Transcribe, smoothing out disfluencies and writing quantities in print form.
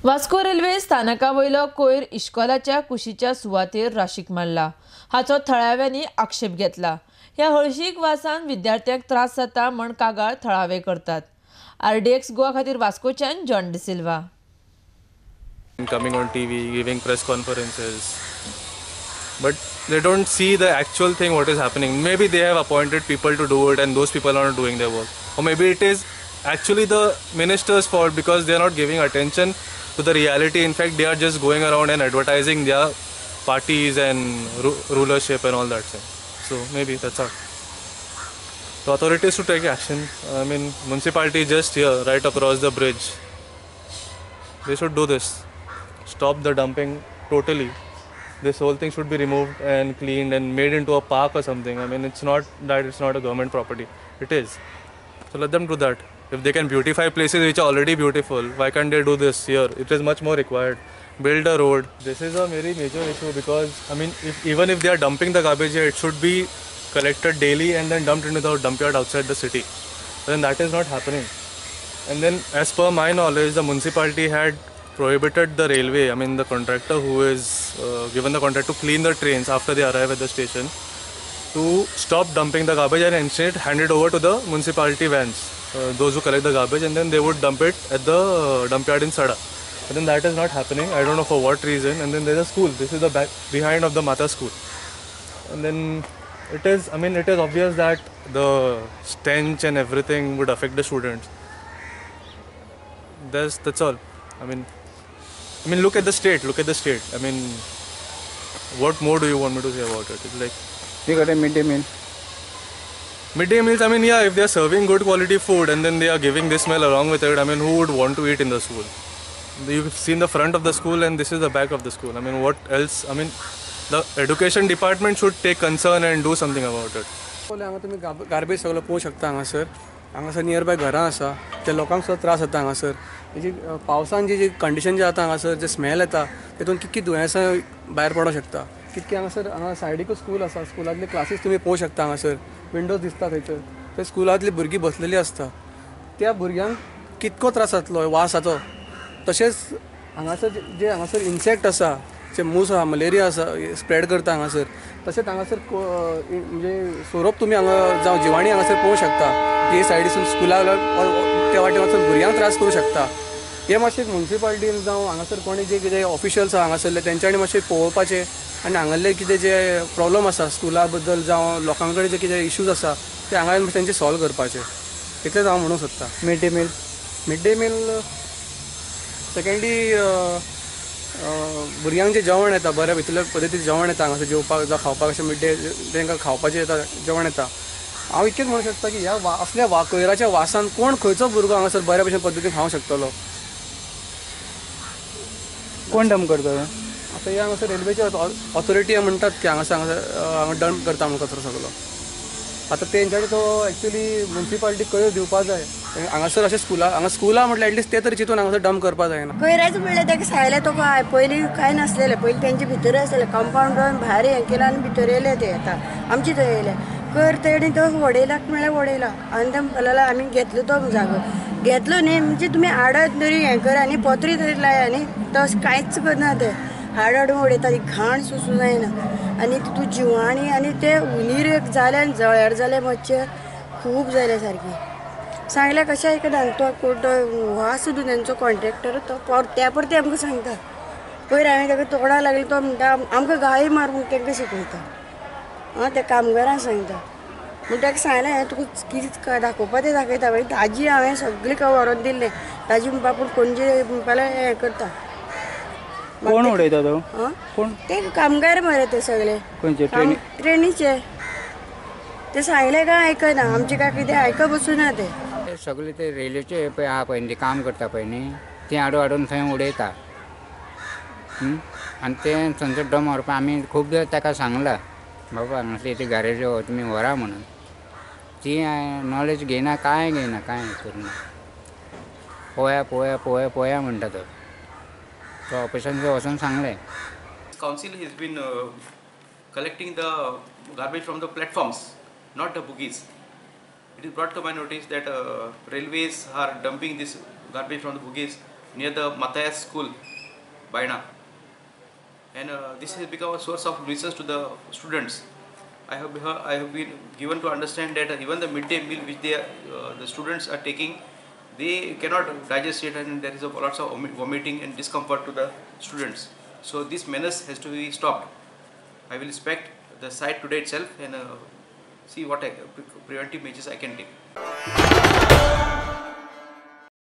Vasco railway स्थानका वयलो कोयर इश्कोलाच्या कुशीच्या सुवातेर राशीक मारला. हाचो थळाव्यांनी आक्षेप घेतला. ह्या हळशीक वासान विद्यार्थ्यांक त्रास जाता म्हण कागाळ थळावे करतात. आरडीएक्स गोवा खातीर वास्कोच्यान John D'Silva. Coming on TV, giving press conferences, but they don't see the actual thing what is happening. Maybe they have appointed people to do it and those people are not doing their work. Or maybe it is actually the minister's fault because they are not giving attention to the reality. In fact, they are just going around and advertising their parties and rulership and all that thing. So maybe that's all. The authorities should take action. I mean, municipality just here, right across the bridge. They should do this. Stop the dumping totally. This whole thing should be removed and cleaned and made into a park or something. I mean, it's not that it's not a government property. It is. So let them do that. If they can beautify places which are already beautiful, why can't they do this here? It is much more required. Build a road. This is a very major issue because, I mean, even if they are dumping the garbage here, it should be collected daily and then dumped into the dump yard outside the city. But then that is not happening. And then, as per my knowledge, the municipality had prohibited the railway, I mean the contractor who is given the contract to clean the trains after they arrive at the station, to stop dumping the garbage and instead hand it over to the municipality vans, those who collect the garbage, and then they would dump it at the dump yard in Sada. But then that is not happening. I don't know for what reason. And then there's a school. This is the back behind of the Mata school. And then it is, I mean, it is obvious that the stench and everything would affect the students. That's all. I mean, look at the state. Look at the state. I mean, what more do you want me to say about it? It's like we got a midday meal. Midday meals, I mean, yeah, if they are serving good quality food and then they are giving this smell along with it, I mean, who would want to eat in the school? You've seen the front of the school and this is the back of the school. I mean, what else? I mean, the education department should take concern and do something about it. हांगा तुमी garbage सगळो पळोवंक शकता हांगासर. हांगासर near by घरां आसा, त्या लोकांक सुद्दां त्रास जाता हांगासर. जी पावसान जी जी कंडिशन जी जाता हांगासर, जे स्मेल येता तेतून कितकी दुयेंसां भायर पडोंक शकता. कितके हांगासर हांगा सायडीकूच स्कूल आसा, स्कुलांतले क्लासीस तुमी पळोवंक शकता. हांगासर विंडोज दिसता थंयसर, थंय स्कुलांतली भुरगीं बसलेली आसता. त्या भुरग्यांक कितको त्रास जातलो वासाचो. तशेंच हांगासर जे हांगासर इन्सेक्ट आसा, जे मूस आसा, मलेरिया आसा, स्प्रेड करता हांगासर. तशेंच हांगासर म्हणजे सोरोप तुमी हांगा जावं जिवाणी हांगासर पळोवंक शकता. हे सायडीसून स्कुला त्या वाटेन वचून भुरग्यांक त्रास करूं शकता. हे मातशें मुन्सिपालिटीन जावं हांगासर कोणी जे कितें ऑफिशियल्स आसा हांगासरले तेंच्यांनी मातशें पळोवपाचें आनी हांगासरले कितें जे प्रॉब्लम आसा स्कुला बद्दल जावं लोकां कडेन जे कितें इश्यूज आसा ते हांगा तेंचे सॉल्व करपाचे. इतलेंच हांव म्हणूंक सोदतां. Mid day meal, mid day meal secondly भुरग्यांक जें जेवण येता बऱ्या भितरल्या पद्दतीन जेवण येता हांगासर जेवपाक जावं खावपाक, अशें मिड डे तांकां खावपाचें येता जेवण येता. हांव इतकेंच म्हणूंक शकता की ह्या असल्या कोयराच्या वासान कोण खंयचो भुरगो हांगासर बऱ्या भशेन पद्दतीन खावंक शकतलो. कोण डंप करता? आतां हे हांगासर रेल्वेचे ऑथॉरिटी म्हणटात की हांगासर हांगा डंप करता म्हणून कचरो सगलो. आतां तेंच्यानी तो एक्चुली मुन्सिपालिटी कयर दिवपा जाय. हांगासर अशें स्कुला हांगा स्कुला म्हटल्यार एटलिस्ट ते तरी चिंतून हांगासर डंप करपा जायना. कोयराचें म्हणल्यार ताका सांगलें तो काय पयलीं कांय नासलेलें. पयलीं तेंचे भितर आसलें कंपावंड भायर हें केलां आनी भितर येयले ते. आतां आमचे थंय येयले कोयर तेणी तो वडयला म्हणल्यार वडयला आनी ते म्हणपाक लागला आमी घेतलो तो जागो घेतलो न्ही म्हणजे तुमी आडत तरी हें करा आनी पत्री तरी लाया न्ही. तशें कांयच करना ते हाड हाडून उडयता, ती घाण सोसूं जायना. आनी तितून जिवाणी आनी ते हुनीर एक जाले आनी जळ्यार जाले मच्छर खूब जाले सारके. सांगलें कशें आयकना तो कोण वास सुद्दां तेंचो कॉन्ट्रेक्टर तो परत्या परते आमकां सांगता. पयर हांवें ताका तोंडा लागली तो म्हणटा आमकां गाळी मार म्हूण तांकां शिकयता. आं त्या कामगारांक सांगता म्हण ताका सांगलें तुका कितें दाखोवपा तें दाखयता. मागीर ताजी हांवें सगळें व्हरोन दिल्लें. ताजी म्हणपा पूण कोणजे म्हणपा हें करता. कोण उडयता तो? कोण ते कामगार मरे ते सगळे ट्रेनीचे. ते सांगले काय आयकना आमचे काय कितें आयक बसूं ना ते सगळे ते रेल्वेचे पळय आहा पळय न्ही काम करता पळय न्ही ते हाडून हाडून थंय उडयता आनी ते थंयसर डंप व्हरपा आमी खूबदां ताका सांगलां बाबा हांगासरली ती गारेज तुमी व्हरा म्हणून. ती नॉलेज घेयना कांय घेयना कांय करिना. पळया पळया पळया पळया म्हणटा तो. तो ऑफिसान वचून सांगलें. Council has been collecting the garbage from the platforms, not the bogies. It is brought to my notice that railways are dumping this garbage from the bogies near the Matthias School, Baina. And this has become a source of nuisance to the students. I have been given to understand that even the midday meal which they are, the students are taking, they cannot digest it, and there is a lots of vomiting and discomfort to the students. So this menace has to be stopped. I will inspect the site today itself and see what preventive measures I can take.